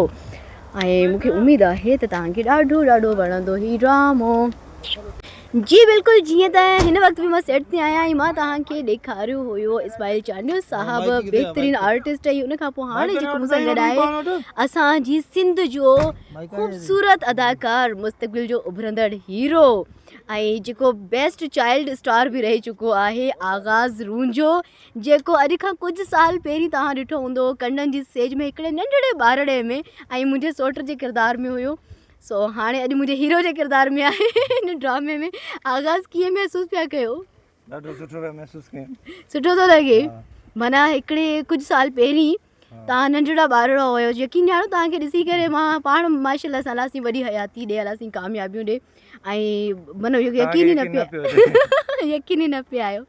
۽ مون کي اميد آهي ته توهان کي ڏاڍو ڏاڍو وڻندو هي ڊرامو. جي بلڪل جيئن ته هن وقت به مان سيٽ تي آهيان ۽ مان توهان کي ڏيکاريو هيو اسماعيل چانڊيو صاحب بهترين آرٽسٽ ۽ ان کان پوء هاڻي جيڪو مون سان گڏ آهي اسان جي سنڌ جو خوبصورت اداڪار مستقبل جو اڀرندڙ هيرو ۽ جيڪو بيسٽ چائلڊ اسٽار به رهي چڪو آهي آغاز رونجهو جيڪو اڄ کان ڪجهه سال پهرين توهان ڏٺو هوندو ڪنڊن جي سيج ۾ هڪڙي ننڍڙي ٻارڙي ۾ ۽ منهنجي سوٽ جي ڪردار ۾ هيو سو هاڻي اڄ منهنجي هيرو جي ڪردار ۾ آهي هن ڊرامي ۾ آغاز ڪيئن محسوس پيا ڪيو؟ ڏاڍو سٺو پيا محسوس ڪيون. سٺو ٿو لڳي معنيٰ هڪڙي ڪجهه سال پهرين توهان ننڍڙا ٻارڙا هيو يقين ڄاڻو توهان کي ڏسي ڪري مان پاڻ ماشاء الله سان الله سين وڏي حياتي ڏي الله سين ڪاميابيون ڏي ۽ معنيٰ يقين ئي نه پيو يقين ئي نه پيو آيو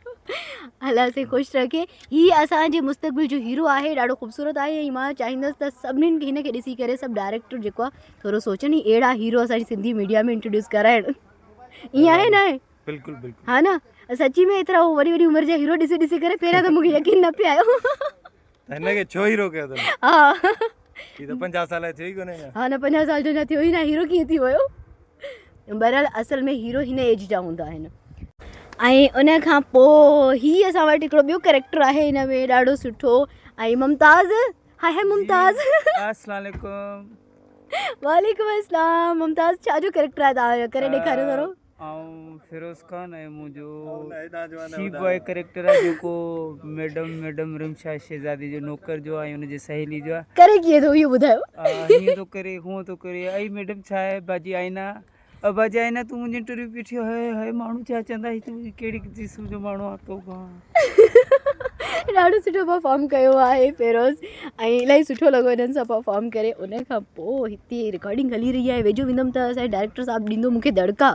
الله سين خوش رکي هي اسان جي مستقبل جو هيرو آهي ڏاڍو خوبصورت آهي ۽ مان چاهيندس ته سڀنين کي هن کي ڏسي ڪري سڀ ڊائريڪٽر جيڪو آهي ٿورو سوچن هي اهڙا هيرو اسان جي سنڌي ميڊيا ۾ انٽروڊيوس ڪرائڻ ائين آهي نه آهي بلڪل بلڪل ها نه سچي ۾ ايترا وڏي وڏي عمر جا هيرو ڏسي ڏسي ڪري پهريان ته مونکي يقين نه پيو آيو ته هن کي ڇو هيرو ڪيو اٿن؟ ها. هي ته 50 سال جو ٿيو ئي ڪونهي اڃا. ها نه 50 سال جو اڃا ٿيو ئي نه هيرو ڪيئن ٿي ويو. بهرحال اصل ۾ هيرو هن ايج جا هوندا آهن. ۽ ان کان پوء هي اسان وٽ هڪڙو ٻيو ڪريڪٽر آهي هن ۾ ڏاڍو سٺو ۽ ممتاز هاء هاء ممتاز. السلام عليڪم. وعليڪم السلام ممتاز ڇا جو ڪريڪٽر آهي توهان جو ڪري ڏيکاريو ٿورو. آئون فيروز خان ۽ منهنجو شي بوائي ڪريڪٽر آهي جيڪو ميڊم ميڊم رمشا شهزادي جو نوڪر جو آهي ۽ ان جي سهيلي جو آهي. ڪري ڪيئن ٿو اهو ٻڌايو. هيئن ٿو ڪري هونئن ٿو ڪري ائي ميڊم ڇا آهي باجي آئينا ا باجي آئينا تون منهنجي انٽرويو پيٺي هاء هاء ماڻهو ڇا چوندا هي تون ڪهڙي قسم جو ماڻهو آهي توبه. ڏاڍو سٺو پرفارم ڪيو آهي فيروز ۽ الاهي سٺو لڳو هنن سان پرفارم ڪري ان کان پوء هتي رڪارڊنگ هلي رهي آهي ويجهو ويندم ته اسان جي ڊائريڪٽر صاحب ڏيندو مونکي دڙڪا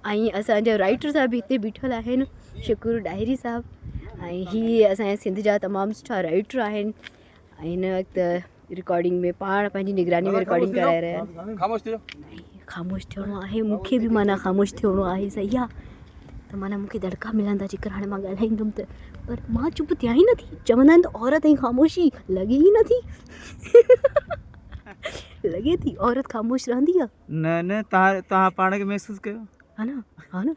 ۽ اسانجا رائٽر صاحب به هتي بيٺل آهن شڪور ڏاهري صاحب ۽ هي اسانجي سنڌ جا تمام سٺا رائٽر آهن ۽ هن وقت رڪارڊنگ ۾ پاڻ پنهنجي نگراني ۾ رڪارڊنگ ڪرائي رهيا آهن. خاموش ٿي ويو. خاموش ٿيڻو آهي مون کي به معنيٰ خاموش ٿيڻو آهي صحيح آ ته معنيٰ مون کي دڙڪا ملندا جيڪر هاڻي مان ڳالهائيندم ته پر مان چپ ٿيان ئي نٿي چوندا آهن ته عورت ۽ خاموشي لڳي ئي نٿي لڳي ٿي عورت خاموش رهندي آ. نه نه توهان توهان پاڻ کي محسوس ڪيو. ها نه ها نه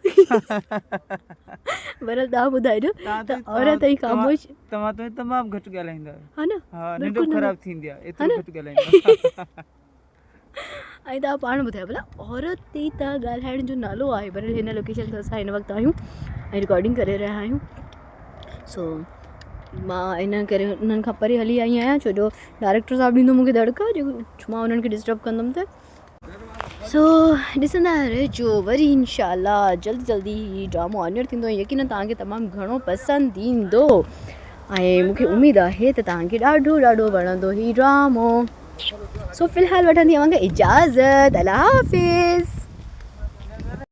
بهرحال توهان ٻڌائجو ته عورت ۽ خاموش توهان ته تمام گهٽ ڳالهائيندا آهيو ها نه ها ننڊ خراب ٿيندي آهي ايترو گهٽ ڳالهائيندا ۽ توهان پاڻ ٻڌايو ڀلا عورت تي ته ڳالهائڻ جو نالو آهي بهرحال هن لوڪيشن تي اسان هن وقت آهيون ۽ رڪارڊنگ ڪري رهيا آهيون سو مان ان ڪري انهن کان پري هلي آئي آهيان ڇو جو ڊائريڪٽر صاحب ڏيندو مونکي دڙڪا جو مان انهن کي ڊسٽرب ڪندم ته سو ڏسندا رهجو وري انشاء الله جلد جلدي هي ڊرامو آنيئر ٿيندو ۽ يقينن توهان کي تمام گهڻو پسند ايندو ۽ مون کي اميد آهي ته توهان کي ڏاڍو ڏاڍو وڻندو هي ڊرامو سو في الحال وٺندي اوهان کان اجازت الله حافظ.